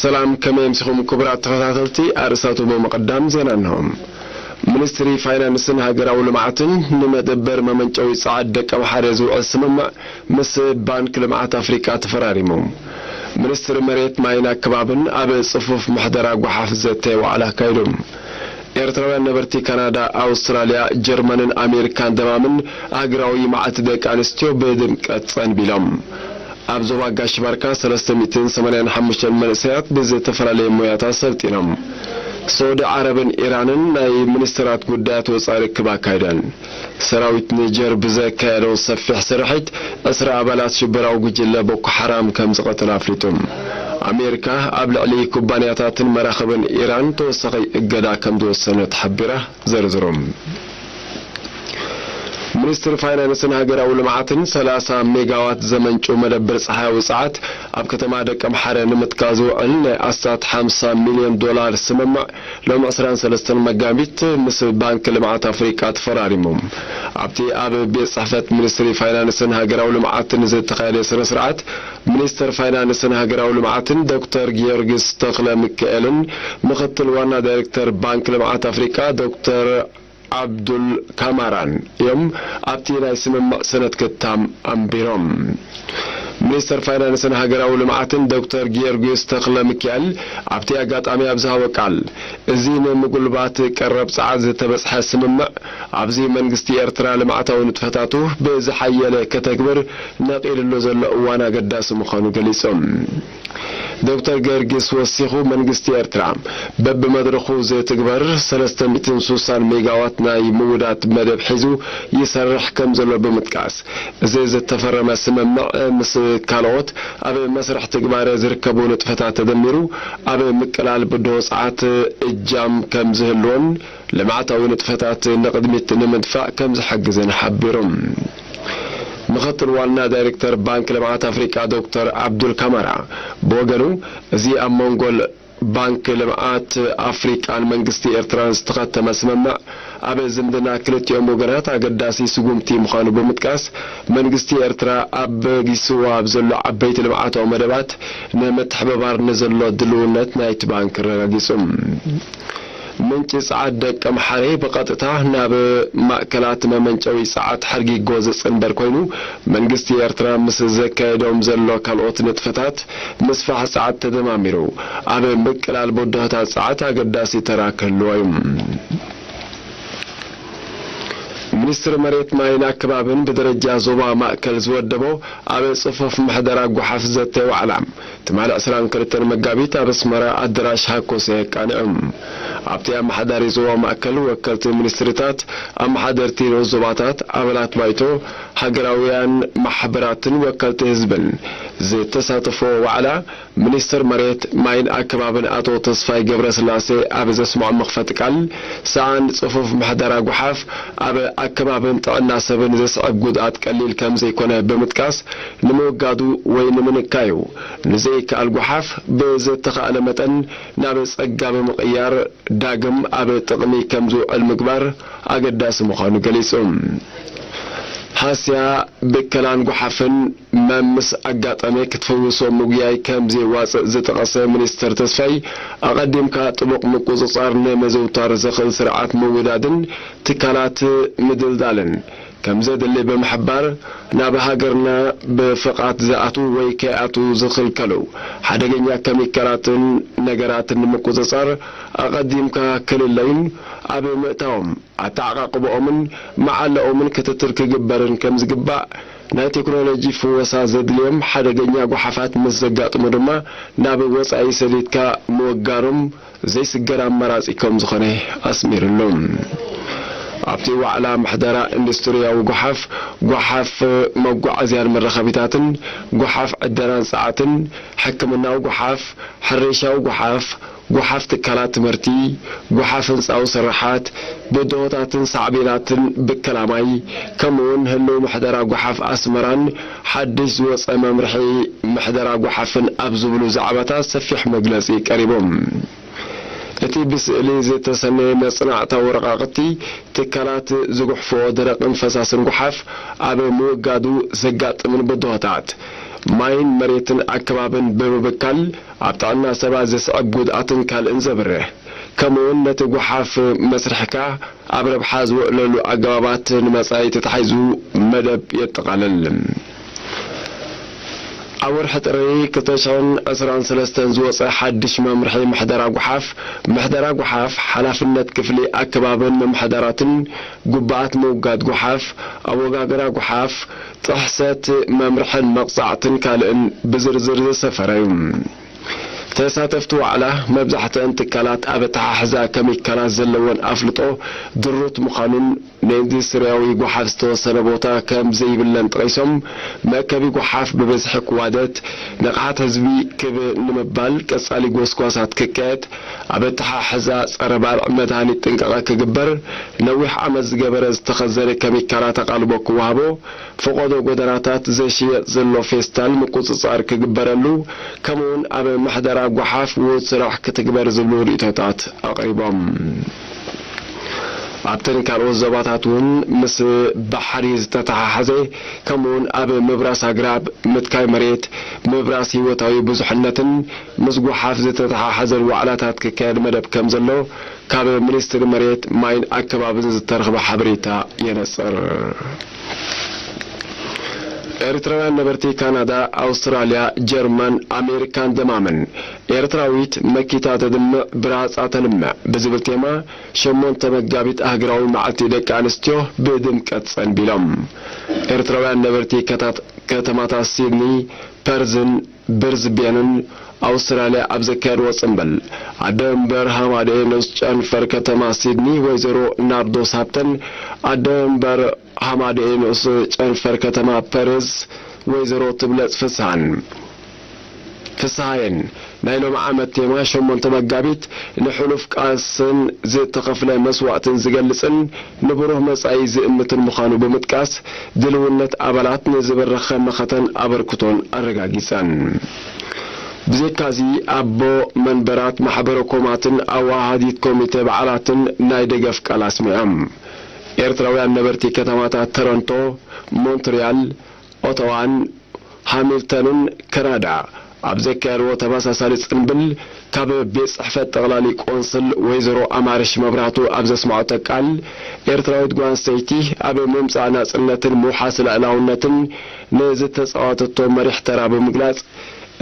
ሰላም፣ ከመይ ኣምሲኹም ክቡራት ተኸታተልቲ? ኣርእስታቱ ብምቕዳም ዜና እንሆ። ሚኒስትሪ ፋይናንስን ሃገራዊ ልምዓትን ንመደበር መመንጨዊ ጸዓት ደቀምሓረ ዝውዕል ስምምዕ ምስ ባንክ ልምዓት ኣፍሪቃ ተፈራሪሙ። ሚኒስትሪ መሬት ማይን ኣከባብን ኣብ ጽፉፍ ምሕደራ ጓሓፍ ዘተ ዋዕላ ኣካይዱ። ኤርትራውያን ነበርቲ ካናዳ፣ ኣውስትራልያ፣ ጀርመንን ኣሜሪካን ደማምን ሃገራዊ መዓልቲ ደቂ ኣንስትዮ ብድምቀት ጸንቢሎም። ኣብ ዞባ ጋሽ ባርካ ሰለስተ ሚእትን ሰማንያን ሓሙሽተን መንእሰያት ብዝተፈላለየ ሞያታት ሰልጢኖም። ሳዑዲ ዓረብን ኢራንን ናይ ሚኒስትራት ጉዳያት ወጻኢ ርክብ ኣካይደን። ሰራዊት ኒጀር ብዘካየዶ ሰፊሕ ስርሒት ዕስራ ኣባላት ሽበራዊ ጉጅለ ቦኮ ሓራም ከም ዝቐተለ ኣፍሊጡ። ኣሜሪካ ኣብ ልዕሊ ኩባንያታትን መራኽብን ኢራን ተወሳኺ እገዳ ከም ዝወሰነት ሓቢራ። ዝርዝሩ። ሚኒስትሪ ፋይናንስን ሃገራዊ ልምዓትን ሰላሳ ሜጋዋት ዘመንጩ መደብር ጸሓያዊ ጸዓት ኣብ ከተማ ደቀምሓረ ንምትካል ዝውዕል ናይ ኣስታት ሓምሳ ሚልዮን ዶላር ስምምዕ ሎም ዕስራን ሰለስተን መጋቢት ምስ ባንክ ልምዓት ኣፍሪቃ ተፈራሪሙ። ኣብቲ ኣብ ቤት ጽሕፈት ሚኒስትሪ ፋይናንስን ሃገራዊ ልምዓትን ዝተኻየደ ስነ ስርዓት፣ ሚኒስትር ፋይናንስን ሃገራዊ ልምዓትን ዶክተር ጊዮርጊስ ተኽለ ሚካኤልን ምኽትል ዋና ዳይሬክተር ባንክ ልምዓት ኣፍሪቃ ዶክተር ዓብዱል ካማራን እዮም ኣብቲ ናይ ስምምዕ ሰነድ ክታም ኣንቢሮም። ሚኒስተር ፋይናንስን ሃገራዊ ልምዓትን ዶክተር ጊዮርጊስ ተኽለ ሚካኤል ኣብቲ ኣጋጣሚ ኣብ ዝሃቦ ቃል፣ እዚ ንምጉልባት ቀረብ ጸዓት ዝተበጽሐ ስምምዕ፣ ኣብዚ መንግስቲ ኤርትራ ልምዓታዊ ንጥፈታቱ ብዝሓየለ ከተግብር ነቒልሉ ዘሎ እዋን ኣገዳሲ ምዃኑ ገሊጹ። ዶክተር ጊዮርጊስ ወሲኹ፣ መንግስቲ ኤርትራ በብመድረኹ ዝትግበር ሰለስተ ሚእትን ስሳን ሜጋዋት ናይ ምውዳድ መደብ ሒዙ ይሰርሕ ከም ዘሎ ብምጥቃስ፣ እዚ ዝተፈረመ ስምምዕ ምስ ካልኦት ኣብ መስርሕ ትግባረ ዝርከቡ ንጥፈታት ተደሚሩ ኣብ ምቅላል ብድሆ ጸዓት እጃም ከም ዝህልዎን ልምዓታዊ ንጥፈታት ንቕድሚት ንምድፋእ ከም ዝሕግዝን ሓቢሩ። ምኽትል ዋና ዳይሬክተር ባንክ ልምዓት ኣፍሪቃ ዶክተር ዓብዱል ካማራ ብወገኑ፣ እዚ ኣብ መንጎ ባንክ ልምዓት ኣፍሪቃን መንግስቲ ኤርትራን ዝተኸተመ ስምምዕ፣ ኣብ ዝምድና ክልቲኦም ወገናት ኣገዳሲ ስጉምቲ ምዃኑ ብምጥቃስ፣ መንግስቲ ኤርትራ ኣብ በጊስዎ ኣብ ዘሎ ዓበይቲ ልምዓታዊ መደባት ንምትሕብባር ንዘሎ ድልውነት ናይቲ ባንክ ኣረጋጊጹ። ምንጪ ጸዓት ደቀምሓረ ብቐጥታ ናብ ማእከላት መመንጨዊ ጸዓት ሓርጊጎ ዝጽንበር ኮይኑ፣ መንግስቲ ኤርትራ ምስ ዘካየዶም ዘሎ ካልኦት ንጥፈታት ምስፋሕ ጸዓት ተደማሚሩ፣ ኣብ ምቅላል ብድሆታት ጸዓት ኣገዳሲ ተራ ክህልዎ እዩ። ሚኒስትሪ መሬት ማይን ኣከባብን ብደረጃ ዞባ ማእከል ዝወደቦ ኣብ ጽፉፍ ምሕደራ ጓሓፍ ዘተ ዋዕላ፣ ትማሊ ዕስራን ክልተን መጋቢት ኣብ ኣስመራ ኣደራሽ ሃኮሰ የቃንዑ። ኣብቲ ኣመሓዳሪ ዞባ ማእከል፣ ወከልቲ ሚኒስትሪታት፣ ኣመሓደርቲ ንኡስ ዞባታት፣ ኣባላት ባይቶ፣ ሃገራውያን ማሕበራትን ወከልቲ ህዝብን ዝተሳተፎ ዋዕላ፣ ሚኒስትር መሬት፣ ማይን ኣከባብን ኣቶ ተስፋይ ገብረስላሴ ኣብ ዘስምዖ መኽፈቲ ቃል፣ ሰኣን ጽፉፍ ምሕደራ ጓሓፍ ኣብ ኣከባብን ጥዕና ሰብን ዘስዕብ ጉድኣት ቀሊል ከም ዘይኮነ ብምጥቃስ፣ ንምውጋዱ ወይ ንምንካዩ ንዘይከኣል ጓሓፍ ብዝተኻእለ መጠን ናብ ጸጋ ብምቕያር ዳግም ኣብ ጥቕሚ ከም ዝውዕል ምግባር ኣገዳሲ ምዃኑ ገሊጹ። ሃስያ፣ ብከላን ጓሓፍን መምስ ኣጋጠመ ክትፍውሶ ምጉያይ ከም ዘየዋጽእ ዝጠቐሰ ሚኒስተር ተስፋይ፣ ኣቐዲምካ ጥቡቕ ምቁጽጻር ንምዝውታር ዘኽእል ስርዓት ምውዳድን ትካላት ምድልዳልን ከም ዘድሊ ብምሕባር፣ ናብ ሃገርና ብፍቓድ ዝኣትዉ ወይ ከይኣትዉ ዝኽልከሉ ሓደገኛ ኬሚካላትን ነገራትን ንምቁጽጻር ኣቐዲምካ ክልለዩን ኣብ ምእታዎም ኣተዓቓቕብኦምን መዓለኦምን ክትትል ክግበርን ከም ዝግባእ፣ ናይ ቴክኖሎጂ ፍወሳ ዘድልዮም ሓደገኛ ጓሓፋት ምስ ዘጋጥሙ ድማ ናብ ወጻኢ ሰዲድካ ምውጋዶም ዘይስገር ኣማራጺ ከም ዝኾነ ኣስሚርሉ። ኣብቲ ዋዕላ ምሕደራ ኢንዱስትርያዊ ጓሓፍ፣ ጓሓፍ መጓዓዝያን መራኸቢታትን፣ ጓሓፍ ዕደናን ጸዓትን፣ ሕክምናዊ ጓሓፍ፣ ሕርሻዊ ጓሓፍ፣ ጓሓፍ ትካላት ትምህርቲ፣ ጓሓፍ ህንጻዊ ስርሓት፣ ብድሆታትን ሳዕቤናትን ብከላ ማይ፣ ከምኡውን ህልው ምሕደራ ጓሓፍ ኣስመራን ሓድሽ ዝወጸ መምርሒ ምሕደራ ጓሓፍን ኣብ ዝብሉ ዛዕባታት ሰፊሕ መግለጺ ቀሪቦም። እቲ ብስእሊ ዝተሰነየ መጽናዕታዊ ወረቓቕቲ፣ ትካላት ዝጉሕፍኦ ደረቕን ፈሳስን ጓሓፍ ኣብ ምውጋዱ ዘጋጥምን ብድሆታት፣ ማይን መሬትን ኣከባብን ብምብካል ኣብ ጥዕና ሰባት ዘስዕብ ጉድኣትን ካልእን ዘብርህ፣ ከምኡውን ነቲ ጓሓፍ መስርሕካ ኣብ ረብሓ ዝውዕለሉ ኣገባባት ንመጻኢ ተታሒዙ መደብ የጠቓልል። ኣብ ወርሒ ጥሪ ክልተ ሽሕን ዕስራን ሰለስተን ዝወጸ ሓድሽ መምርሒ ምሕደራ ጓሓፍ፣ ምሕደራ ጓሓፍ፣ ሓላፍነት ክፍሊ ኣከባብን ምምሕዳራትን፣ ጉብኣት ምውጋድ ጓሓፍ፣ ኣወጋግራ ጓሓፍ፣ ጥሕሰት መምርሕን መቕጻዕትን ካልእን ብዝርዝር ዘሰፈረ እዩ። ተሳተፍቲ ዋዕላ፣ መብዛሕትአን ትካላት ኣብ ኣተሓሕዛ ከሚካላት ዘለወን ኣፍልጦ ድሩት ምዃኑን፣ ንኢንዱስትርያዊ ጓሓፍ ዝተወሰነ ቦታ ከም ዘይብለን ጠቒሶም፣ መእከቢ ጓሓፍ ብብዝሒ ክዋደት፣ ንቕሓት ህዝቢ ክብ ንምባል ቀጻሊ ጎስጓሳት ክካየድ፣ ኣብ ኣተሓሕዛ ጸረ ባልዕ መድሃኒት ጥንቃቐ ክግበር፣ ነዊሕ ዓመት ዝገበረ ዝተኸዘነ ከሚካላት ኣቓልቦ ክወሃቦ፣ ፈቖዶ ጎደናታት ዘሽየጥ ዘሎ ፌስታል ምቁጽጻር ክግበረሉ፣ ከምኡውን ኣብ ምሕደራ ጓሓፍ ውሁድ ስራሕ ክትግበር ዝብሉ ርእይቶታት ኣቕሪቦም። ኣብተን ካልኦት ዞባታት እውን ምስ ባሕሪ ዝተተሓሓዘ፣ ከምኡውን ኣብ ምብራስ ኣግራብ፣ ምትካይ መሬት፣ ምብራስ ህይወታዊ ብዙሕነትን ምስ ጓሓፍ ዝተተሓሓዘን ዋዕላታት ክካየድ መደብ ከም ዘሎ ካብ ሚኒስትሪ መሬት፣ ማይን ኣከባብን ዝተረኽበ ሓበሬታ የነጽር። ኤርትራውያን ነበርቲ ካናዳ፣ ኣውስትራልያ፣ ጀርመን፣ ኣሜሪካን ደማምን፣ ኤርትራዊት መኪታ ተድምዕ ብራጻ ተልምዕ ብዝብል ቴማ፣ ሸሞንተ መጋቢት ኣህግራዊ መዓልቲ ደቂ ኣንስትዮ ብድምቀት ጸንቢሎም። ኤርትራውያን ነበርቲ ከታት-፣ ከተማታት ሲድኒ፣ ፐርዝን ብርዝቤንን ኣውስትራልያ ኣብ ዘካየድዎ ጽምብል፣ ኣደ መንበር ሃማደኤ ንኡስ ጨንፈር ከተማ ሲድኒ ወይዘሮ ናርዶስ ሃብተን፣ ኣደ መንበር ሃማደኤ ንኡስ ጨንፈር ከተማ ፐርዝ ወይዘሮ ትብለጽ ፍስሃን፣ ፍስሃየን፣ ናይ ሎሚ ዓመት ቴማ ሸሞንተ መጋቢት ንሕሉፍ ቃልስን ዝተኸፍለ መስዋእትን ዝገልጽን ንብሩህ መጻኢ ዝእምትን ምዃኑ ብምጥቃስ፣ ድልውነት ኣባላት ንዝበረኸ መኸተን ኣበርክቶን ኣረጋጊጸን። ብዘይካዚ፣ ኣቦ መንበራት ማሕበረ ኮማትን ኣወሃሃዲት ኮሚተ በዓላትን ናይ ደገፍ ቃል ኣስሚዖም። ኤርትራውያን ነበርቲ ከተማታት ቶሮንቶ፣ ሞንትሪያል፣ ኦታዋን ሃሚልተንን ካናዳ ኣብ ዘካየድዎ ተመሳሳሊ ጽንብል፣ ካብ ቤት ጽሕፈት ጠቕላሊ ቆንስል ወይዘሮ ኣማርሽ መብራህቱ ኣብ ዘስምዐቶ ቃል፣ ኤርትራዊት ጓል ኣንስተይቲ ኣብ ምምጻእ ናጽነትን ምውሓስ ልዕላውነትን ንዝተጻወተቶ መሪሕ ተራ ብምግላጽ፣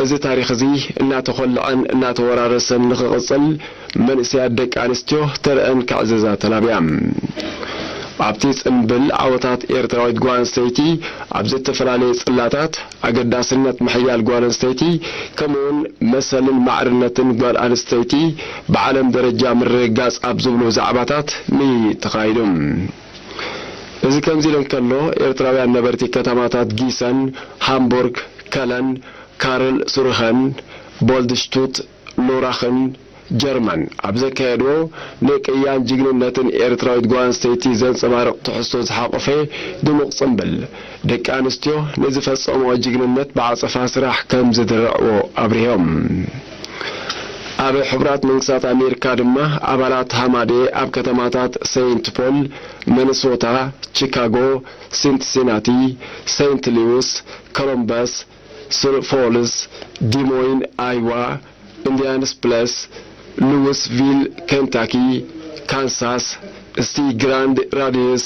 እዚ ታሪኽ እዚ እናተኾልዐን እናተወራረሰን ንኽቕጽል፣ መንእሰያት ደቂ ኣንስትዮ ተረኣን ክዕዘዛ ተላብያ። ኣብቲ ጽንብል፣ ዓወታት ኤርትራዊት ጓል ኣንስተይቲ ኣብ ዝተፈላለየ ጽላታት፣ ኣገዳስነት ምሕያል ጓል ኣንስተይቲ፣ ከምኡውን መሰልን ማዕርነትን ጓል ኣንስተይቲ ብዓለም ደረጃ ምርግጋጽ ኣብ ዝብሉ ዛዕባታት ምይይጥ ተኻይዱ። እዚ ከምዚ ኢሉ እንከሎ፣ ኤርትራውያን ነበርቲ ከተማታት ጊሰን፣ ሃምቡርግ፣ ከለን፣ ካርል ሱርኸን፣ ቦልድሽቱት፣ ሉራኽን ጀርመን ኣብ ዘካየድዎ፣ ንቅያን ጅግንነትን ኤርትራዊት ጓል ኣንስተይቲ ዘንጸባርቕ ትሕዝቶ ዝሓቖፈ ድሙቕ ጽምብል፣ ደቂ ኣንስትዮ ንዝፈጸምኦ ጅግንነት ብዓጸፋ ስራሕ ከም ዝድርዕዎ ኣብሪሆም። ኣብ ሕቡራት መንግስታት ኣሜሪካ ድማ፣ ኣባላት ሃማዴ ኣብ ከተማታት ሴንት ፖል፣ ሚኒሶታ፣ ቺካጎ፣ ሲንሲናቲ፣ ሴንት ሉዊስ፣ ኮሎምበስ፣ ስሉ ፎልስ፣ ዲሞይን ኣይዋ፣ ኢንዲያናፖሊስ፣ ሉዊስቪል ኬንታኪ፣ ካንሳስ ሲቲ ግራንድ ራዲየስ፣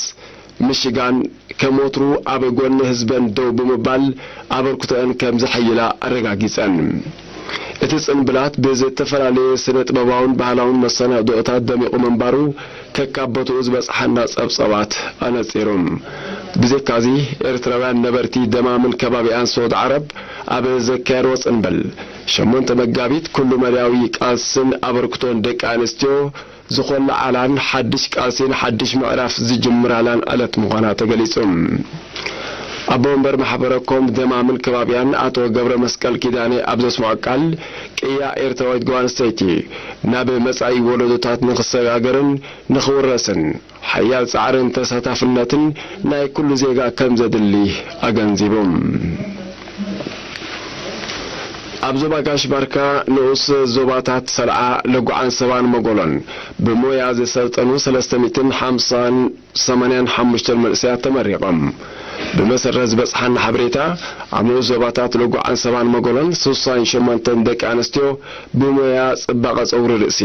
ሚሽጋን፣ ከም ወትሩ ኣብ ጎኒ ህዝበን ደው ብምባል ኣበርክቶአን ከም ዘሐይላ ኣረጋጊጸን። እቲ ጽንብላት ብዝተፈላለየ ስነ ጥበባውን ባህላውን መሰናድኦታት ደሚቑ ምንባሩ ከካብ ቦትኡ ዝበጽሓና ጸብጻባት ኣነጺሩ። ብዘይካዚ፣ ኤርትራውያን ነበርቲ ደማምን ከባቢኣን ስዑድ ዓረብ ኣብ ዘካየድዎ ጽንብል፣ ሸሞንተ መጋቢት ኩሉ መዳያዊ ቃልስን ኣበርክቶን ደቂ ኣንስትዮ ዝኾልዓላን ሓድሽ ቃልሲ ንሓድሽ ምዕራፍ ዝጅምራላን ዕለት ምዃና ተገሊጹ። ኣቦ ወንበር ማሕበረ ኮም ደማምን ከባቢኣን ኣቶ ገብረ መስቀል ኪዳነ ኣብ ዘስምዖ ቃል፣ ቅያ ኤርትራዊት ጓል ኣንስተይቲ ናብ መጻኢ ወለዶታት ንኽሰጋገርን ንኽውረስን ሓያል ጻዕርን ተሳታፍነትን ናይ ኩሉ ዜጋ ከም ዘድሊ ኣገንዚቡ። ኣብ ዞባ ጋሽ ባርካ ንኡስ ዞባታት ሰልዓ፣ ለጉዓን ሰባን መጎሎን ብሞያ ዝሰልጠኑ ሰለስተ ሚእትን ሓምሳን ሰማንያን ሓሙሽተን መንእሰያት ተመሪቖም። ብመሰረት ዝበጽሓና ሓበሬታ፣ ኣብ ንኡስ ዞባታት ለጉዓን ሰባን መጎሎን ስሳን ሸሞንተን ደቂ ኣንስትዮ ብሞያ ጽባቐ ጸጉሪ ርእሲ፣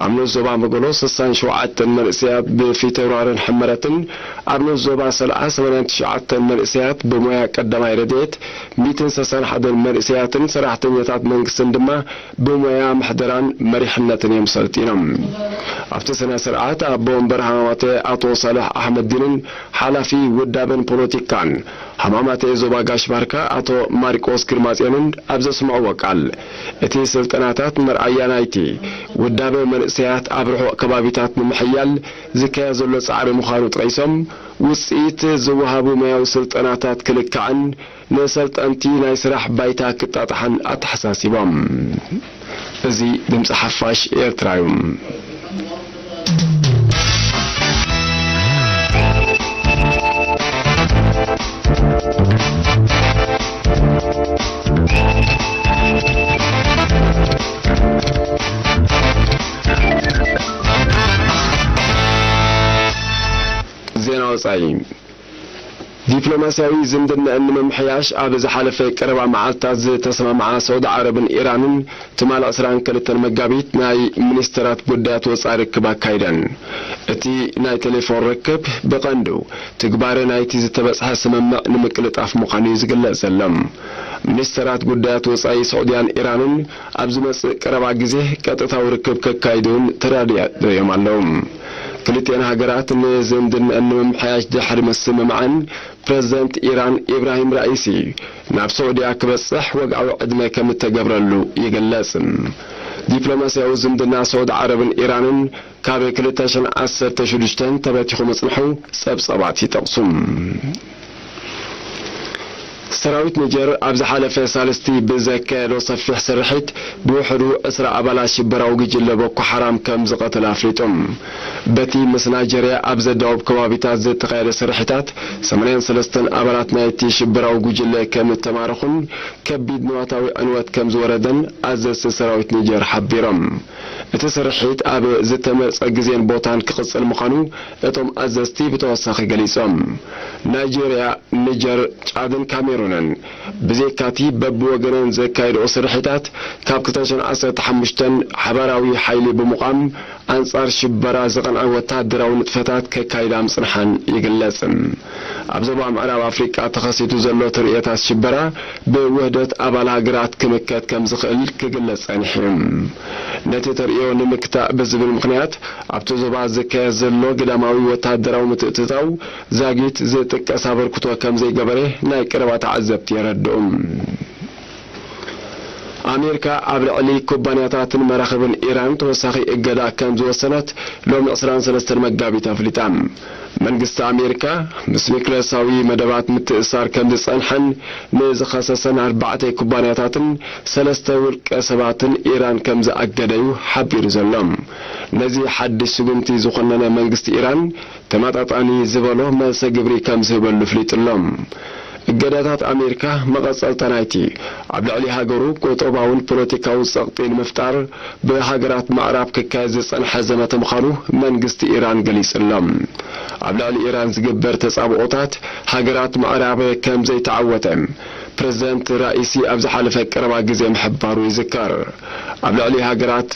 ኣብ ንኡስ ዞባ መጎሎ ስሳን ሸውዓተን መንእሰያት ብፊተውራርን ሕመረትን፣ ኣብ ንኡስ ዞባ ሰልዓ ሰማንያን ትሽዓተን መንእሰያት ብሞያ ቀዳማይ ረድኤት፣ ሚእትን ሰሳን ሓደን መንእሰያትን ሰራሕተኛታት መንግስትን ድማ ብሞያ ምሕደራን መሪሕነትን እዮም ሰልጢኖም። ኣብቲ ስነ ስርዓት ኣቦ ወንበር ሃማማተ ኣቶ ሳልሕ ኣሕመድዲንን ሓላፊ ውዳበን ፖለቲካን ሃማማተ ዞባ ጋሽ ባርካ ኣቶ ማርቆስ ግርማጽዮንን ኣብ ዘስምዕዎ ቃል፣ እቲ ስልጠናታት መርኣያ ናይቲ ውዳበ መንእሰያት ኣብ ርሑቕ ከባቢታት ንምሕያል ዝካየድ ዘሎ ጻዕሪ ምዃኑ ጠቒሶም፣ ውጽኢት ዝወሃቡ ሞያዊ ስልጠናታት ክልካዕን ንሰልጠንቲ ናይ ስራሕ ባይታ ክጣጣሕን ኣተሓሳሲቦም። እዚ ድምፂ ሓፋሽ ኤርትራ እዩ። ዜና ወጻኢ። ዲፕሎማስያዊ ዝምድናኣን ንምምሕያሽ ኣብ ዝሓለፈ ቀረባ መዓልታት ዝተሰማምዓ ሳውዲ ዓረብን ኢራንን፣ ትማል ዕስራን ክልተን መጋቢት ናይ ሚኒስተራት ጉዳያት ወጻኢ ርክብ ኣካይደን። እቲ ናይ ቴሌፎን ርክብ ብቐንዱ ትግባረ ናይቲ ዝተበጽሐ ስምምዕ ንምቅልጣፍ ምዃኑ እዩ ዝግለጽ ዘሎ። ሚኒስተራት ጉዳያት ወጻኢ ስዑድያን ኢራንን ኣብ ዝመጽእ ቀረባ ግዜ ቀጥታዊ ርክብ ከካይዱ እውን ተራዲኦም ኣለዉ። ክልቲኤን ሃገራት ንዝምድንአን ንምምሕያሽ ድሕሪ ምስምምዐን፣ ፕረዚደንት ኢራን ኢብራሂም ራኢሲ ናብ ስዑድያ ክበጽሕ ወግዓዊ ዕድመ ከም እተገብረሉ ይግለጽ። ዲፕሎማስያዊ ዝምድና ስዑዲ ዓረብን ኢራንን ካብ ክልተ ሽሕን ዓሰርተ ሽዱሽተን ተበቲኹ ምጽንሑ ጸብጻባት ይጠቕሱ። ሰራዊት ኒጀር ኣብ ዝሓለፈ ሳልስቲ ብዘካየዶ ሰፊሕ ስርሒት ብውሕዱ ዕስራ ኣባላት ሽበራዊ ጉጅለ ቦኮ ሓራም ከም ዝቐተለ ኣፍሊጡ። በቲ ምስ ናይጀርያ ኣብ ዘዳውብ ከባቢታት ዝተኻየደ ስርሒታት፣ ሰማንያን ሰለስተን ኣባላት ናይቲ ሽበራዊ ጉጅለ ከም እተማረኹን ከቢድ ንዋታዊ ዕንወት ከም ዝወረደን ኣዘዝቲ ሰራዊት ኒጀር ሓቢሮም። እቲ ስርሒት ኣብ ዝተመርጸ ግዜን ቦታን ክቕጽል ምዃኑ እቶም ኣዘዝቲ ብተወሳኺ ገሊጾም። ናይጀርያ፣ ኒጀር፣ ጫድን ካሜሩንን ብዘይካቲ በብወገነን ዘካየድኦ ስርሒታት፣ ካብ ክልተ ሽሕን ዓሰርተ ሓሙሽተን ሓባራዊ ሓይሊ ብምቋም ኣንጻር ሽበራ ዝቐንዐ ወተሃደራዊ ንጥፈታት ከካይዳ ምጽንሓን ይግለጽ። ኣብ ዞባ ምዕራብ ኣፍሪቃ ተኸሲቱ ዘሎ ትርእየታት ሽበራ ብውህደት ኣባል ሃገራት ክምከት ከም ዝኽእል ክግለጽ ጸኒሑ እዩ። ነቲ ተርእዮ ንምክታእ ብዝብል ምኽንያት፣ ኣብቲ ዞባ ዝካየድ ዘሎ ግዳማዊ ወተሃደራዊ ምትእትታው ዛጊት ዝጥቀስ ኣበርክቶ ከም ዘይገበረ ናይ ቀረባ ተዓዘብቲ የረድኡ። ኣሜሪካ ኣብ ልዕሊ ኩባንያታትን መራኽብን ኢራን ተወሳኺ እገዳ ከም ዝወሰነት ሎሚ ዕስራን ሰለስተን መጋቢት ኣፍሊጣ። መንግስቲ ኣሜሪካ ምስ ኒክለሳዊ መደባት ምትእስሳር ከም ዝጸንሐን ንዝኸሰሰን ኣርባዕተ ኩባንያታትን ሰለስተ ውልቀ ሰባትን ኢራን ከም ዝኣገደዩ ሓቢሩ ዘሎ። ነዚ ሓድሽ ስጉምቲ ዝኾነነ መንግስቲ ኢራን ተመጣጣኒ ዝበሎ መልሰ ግብሪ ከም ዝህበሉ ኣፍሊጡ ኣሎ። እገዳታት ኣሜሪካ መቐጸልታ ናይቲ ኣብ ልዕሊ ሃገሩ ቁጠባውን ፖለቲካውን ጸቕጢ ንምፍጣር ብሃገራት ምዕራብ ክካየድ ዝጸንሐ ዘመተ ምዃኑ መንግስቲ ኢራን ገሊጹ ኣሎ። ኣብ ልዕሊ ኢራን ዝግበር ተጻብኦታት ሃገራት ምዕራብ ከም ዘይተዓወተ ፕረዚደንት ራኢሲ ኣብ ዝሓለፈ ቀረባ ግዜ ምሕባሩ ይዝከር። ኣብ ልዕሊ ሃገራት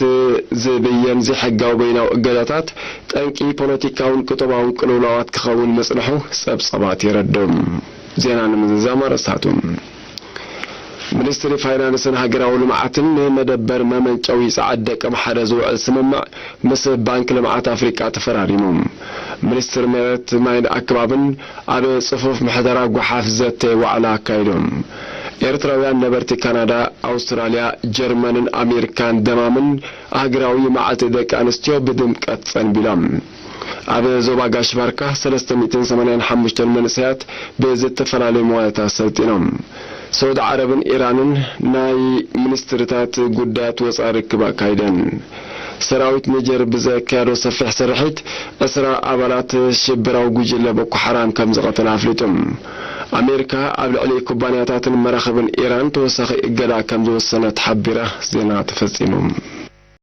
ዝብየን ዘይሕጋዊ በይናዊ እገዳታት ጠንቂ ፖለቲካውን ቁጠባውን ቅልውላዋት ክኸውን ምጽንሑ ጸብጻባት የረድኡ። ዜና ንምዝዛም ኣርእስታቱ። ሚኒስትሪ ፋይናንስን ሃገራዊ ልምዓትን ንመደበር መመንጨዊ ጸዓት ደቀምሓረ ዝውዕል ስምምዕ ምስ ባንክ ልምዓት ኣፍሪቃ ተፈራሪሙ። ሚኒስትር መሬት ማይን ኣከባብን ኣብ ጽፉፍ ምሕደራ ጓሓፍ ዘተ ዋዕላ ኣካይዶም። ኤርትራውያን ነበርቲ ካናዳ፣ ኣውስትራልያ፣ ጀርመንን ኣሜሪካን ደማምን ሃገራዊ መዓልቲ ደቂ ኣንስትዮ ብድምቀት ጸንቢሎም። ኣብ ዞባ ጋሽ ባርካ ሰለስተ ሚእትን ሰማንያን ሓሙሽተን መንእሰያት ብዝተፈላለዩ ሞያታት ሰልጢኖም። ስዑዲ ዓረብን ኢራንን ናይ ሚኒስትርታት ጉዳያት ወጻኢ ርክብ ኣካይደን። ሰራዊት ኒጀር ብዘካየዶ ሰፊሕ ስርሒት ዕስራ ኣባላት ሽበራዊ ጉጅለ ቦኮ ሓራም ከም ዝቐተለ ኣፍሊጡ። ኣሜሪካ ኣብ ልዕሊ ኩባንያታትን መራኽብን ኢራን ተወሳኺ እገዳ ከም ዝወሰነት ሓቢራ። ዜና ተፈጺሙ።